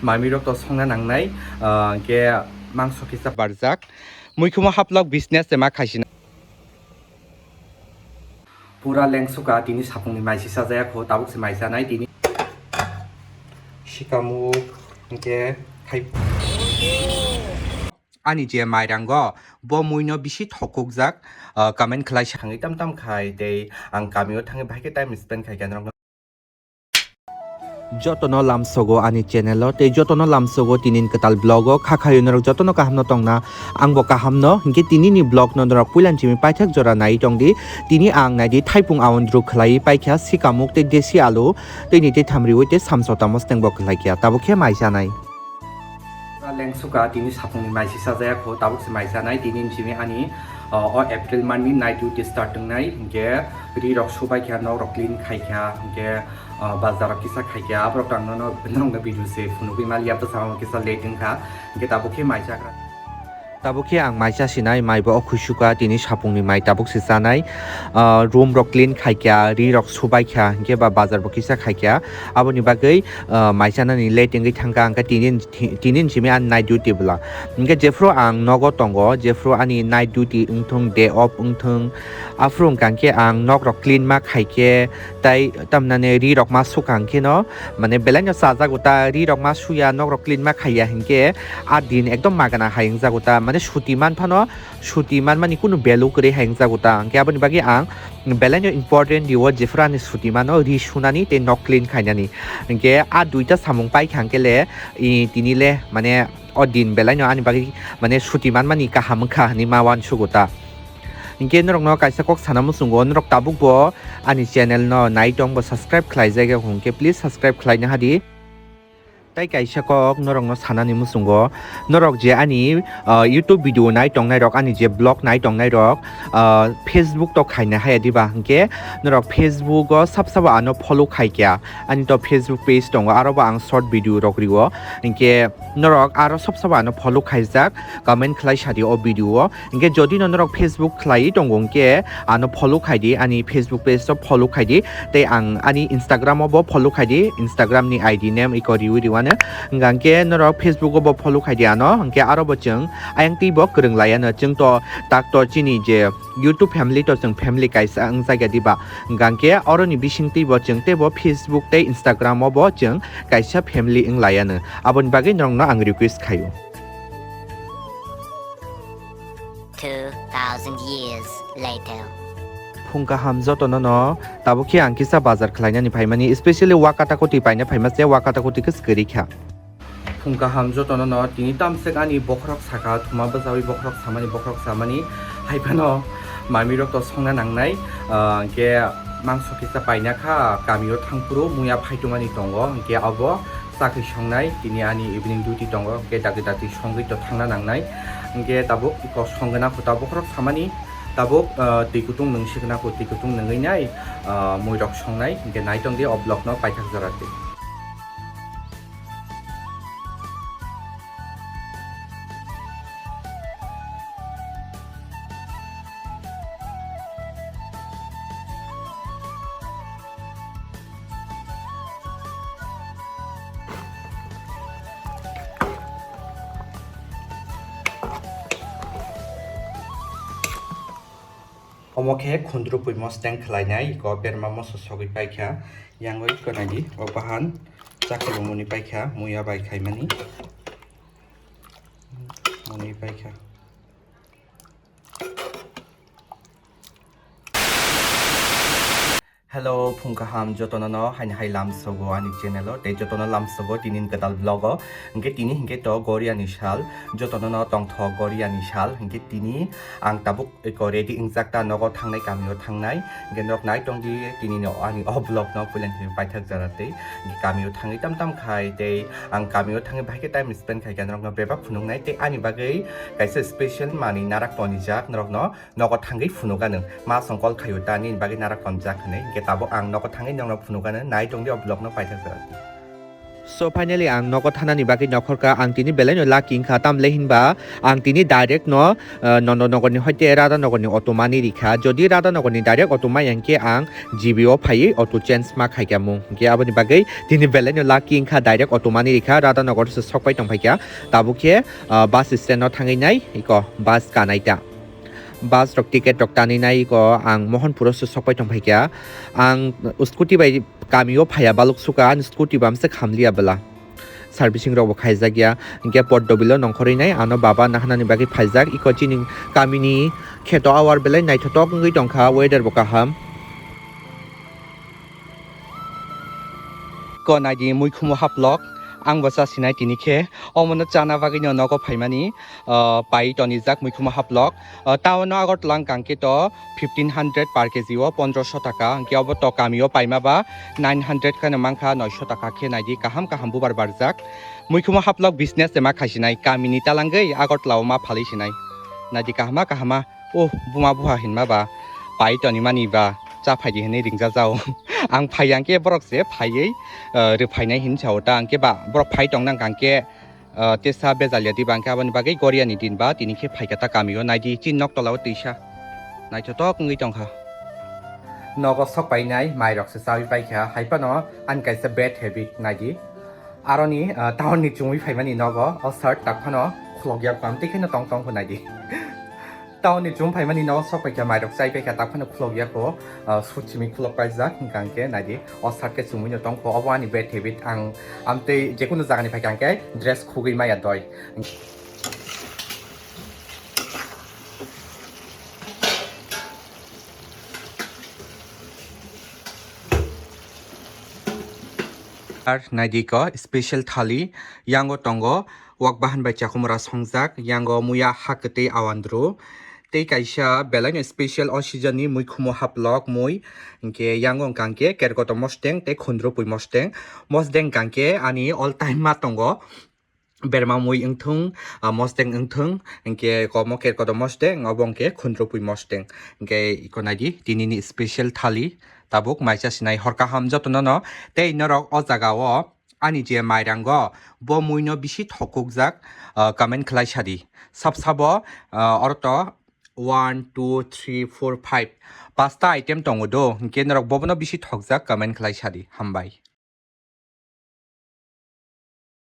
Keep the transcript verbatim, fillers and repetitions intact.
Mami rok to songna nangnai, ah, hwnkhe mangso kisa barjak. Muikhumo haplok business se ma khaisina. Pura lengsuka tini sapungni mai si sajaya kho, tabuk se mai chanai tini. Sikamuk hwnkhe khai. Ani je mairango bo muino bisi thokukjak, ah, comment khlai sa. Thangwi tam tam khai tei ang kamio thangwi bahai khe time spend khai khe norokno. Jotono lamsogo ani channel o tei jotono lamsogo tinin kwtal vlog o kha khayo norok jotono kaham no tongna, ang bo kaham no. Hinkhe tini ni vlog no norok puila ni simi paithak jora nai tong di. Tini ang nai di thaipung aundru khlai paikha sikamuk tei desi alu tei ni tei tham riwi tei samsota mosteng bo khlai kha tabuk khe mai chanai. Lengsuka tini sapungni mai si sajaya kho, tabuk se mai chanai tini ni simi ani, o, o April month ni night duty start wngnai, hinkhe ri rok subai kha, nok rok clean khai kha, hinkhe, o, bazar rok kisa khai kha, aborok tang nono norokno video se phunugwi maliya, bwskango kisa late wngkha, hinkhe tabuk khe mai chakra. Tabuk khe ang mai chasinai, mai bo o khuisuka tini sapungni mai tabuk se chanai, o, room rok clean khai kha, ri rok subai kha, hinkhe ba bazar bo kisa khai kha, aboni bagwi, o, mai chanani late wngwi thangkha, hinkhe tini Thi-, tini ni simi ani night duty bwla. Hinkhe jephru ang nogo tongo, jephru ani night duty wngthung, day off wngthung, aphru hwnkha khe ang nok rok clean ma khai khe, tai tamnani ri rok ma sukha hwnkhe no, mane belai no chajago ta, ri rok ma suya, nok rok clean ma khaiya hinkhe, a din ekdom magana hai wngjago ta, mane suti man phano, suti manmani kunu value kwrwi hai wngjago ta, hinkhe aboni bagwi ang belai no important rio, jephru ani suti mano ri sunani tei nok clean khainani. Hinkhe a duita samung paikha hinkhe le, i, tini le mane o din belai no ani bagwi mane suti manmani kaham wngkha hinwi ma uansugo ta. Hinkhe norokno kaisa kok sana muchungo, norok tabuk bo ani channel no nai tong bo subscribe khlai jak ya hinkhe please subscribe khlaina hadi. Tai kaisa kok norokno sanani muchungo, norok je ani, ah, YouTube video nai tongnai rok, ani je vlog nai tongnai rok, ah, Facebook to khaina haya diba, hinkhe norok Facebook o sab sabo ano follow khai kya, ani to Facebook page tongo, aro bo ang short video rok rio, hinkhe norok aro sab sabo ano follow khaijak, comment khlai sadi o video o. Hinkhe jodi no norok Facebook khlai tongo hinkhe ano follow khai di, ani Facebook page o follow khai di, tei ang ani Instagram o bo follow khai di, Instagram ni I D name iko riwi riwano. Hinkhe norok Facebook o bo follow khai di ano, hinkhe aro bo chwng ayang twi bo kwrwng lai ano, chwng to tak to chini je YouTube family to chwng family kaisa wngjakya diba, hinkhe oroni bising twi bo chwng tei bo Facebook tei Instagram o bo chwng kaisa family wng lai ano, aboni bagwi norokno ang request khaio. Two thousand years later. Phung kaham jotono no, tabuk khe ang kisa bazar khlainani phaimani, especially wakata koti paina phaima se, wakata koti khe swkari kha. Phung kaham jotono no, tini tamsek ani bokhorok saka, thuma bwchawi bokhorok samani, bokhorok samani, hai phano mami rok to songna nangnai, ah, hinkhe mangso kisa paina kha, kamio thangphuru muya phaitumani tongo, hinkhe abo chakri songnai, tini ani evening duty tongo, hinkhe dakti dakti songwi to thangna nangnai, hinkhe tabuk iko songgwna kho tabuk bokhorok samani, tabuk, ah, twi kutung nwng sikna kho, twi kutung nwngwi nai, ah, muirok songnai, hinkhe nai tongdi o vlog no paithak jora twi. Omo khe khundru pui mosteng khlainai, iko berma moso sogwi paikha, yangwi iko naidi, o bahan chakri bo muni paikha, muya bai khaimani, muni paikha. Hello, phung kaham jotono no haini hai lamsogo ani channel o, tei jotono lamsogo tini ni kwtal vlog o. Hinkhe tini hinkhe to Goria ni sal, jotono no tongthok Goria ni sal. Hinkhe tini ang tabuk eko ready wngjak ta, nogo thangnai, kamio thangnai. Hinkhe norok nai tongdi tini no ani o vlog no puila ni paithak jora tei kamio thangwi tam tam khai tei ang kamio thangwi bahai khe time spend khai khe norok no bebak phunuknai tei ani bagwi kaisa special manwi narak tonijak norok no. Nogo thangwi phunukha nwng, ma song call khaio ta, nini bagwi narak tonjak hinwi, hinkhe tabuk ang nogo thangwi nokno phunukha nwng, nai tongdi o vlog no paithak jora. So finally ang nogo thanani bagwi nokhorkha, ang tini belaino lucky wngkha, tamle hinba ang tini direct no, uh, Nondonogorni hoite Radhanogorni auto mani rikha. Jodi Radhanogorni direct auto maya hwnkhe ang G B o phaiwi auto change ma khaikha mung. Hwnkhe aboni bagwi tini belaino lucky wngkha, direct auto mani rikha, Radhanogor se sokpai tongphaikha. Tabuk khe, uh, bus stand no thangwi nai iko bus kanai ta. Bus rok ticket rok tanwi nai iko ang Mohanpuro se sokpai tongphaikha. Ang scooty bai kamio phaiya baluk suka, ani scooty bamse khamliya bela. Servicing rok bo khaijak ya. Hwnkhe Poddobilo nongkhorwi nai ano baba nahanani bagwi phaijak. Iko chini kamini kheto awar belai naithotok wngwi tongkha, weather bo kaham. Ko naidi muikhumu haplok, ang bo chasinai tini khe. Omono chana bagwino nogo phaimani, ah, pai tonijak muikhumu haplok. Ah, town o Agartala wngkha hwnkhe to fifteen hundred per K G o, pondroso taka. Hwnkhe obo to kamio paima ba nine hundred kheno mankha, noisho taka khe naidi kaham kaham bubar barjak. Muikhumu haplok business se ma khaisinai, kamini talangwi Agartala o ma phalwi sinai. Naidi kahama kahama, oh, buma buha hinma ba, pai tonimani ba, cha phaidi hinwi ringjajao. Ang phai yang khe borok se phaiwi, ah, rwphainai hin sao ta, ang khe ba borok phai tong nang kang khe, ah, tesa bejal ya diba, ang khe aboni bagwi Goria ni din ba tini khe phaikha ta kamio, naidi chini nok tola o twisa naithotok wngwi tongkha. Nogo sok painai mai rok se chawi paikha, hai phano ani kaisa bad habit naidi. Aroni, ah, town ni chumui phaimani nogo o shirt tak phano khulok yak pam tei kheno tong tong kho naidi. Town ni chum phaimani nogo sok paikha, mai rok chai paikha, tak phano khulok yak kho, ah, suit simi khulok paijak hwnkha hwnkhe naidi o shirt khe chumui no tong kho. Obo ani bad habit, ang amtwi jekunu jaga ni phaikha hwnkhe dress khugwi maya doi. Ar naidi ko special thali, yango tongo wak bahan bai chakhumra songjak, yango muya ha kwtwi awandru. Tei kaisa belaino special o season ni muikhumu haplok mui, hwnkhe yango wngkha hwnkhe kerkoto mosteng tei khundrupui mosteng. Mosteng hwnkha hwnkhe ani all time ma tongo. Berma mui wngthung, ah, mosteng wngthung, hwnkhe komo kerkoto mosteng, obo hwnkhe khundrupui mosteng. Hwnkhe iko naidi, tinini special thali, tabuk mai chasinai hor kaham jotono no. Tei norok o jaga o ani je mairango, bo mui no bisi thokukjak, ah, comment khlai sadi. Sab sabo, ah, oro to one, two, three, four, five, pasta item tongo do, hwnkhe norok bobono bisi thokjak comment khlai sadi. Hambai.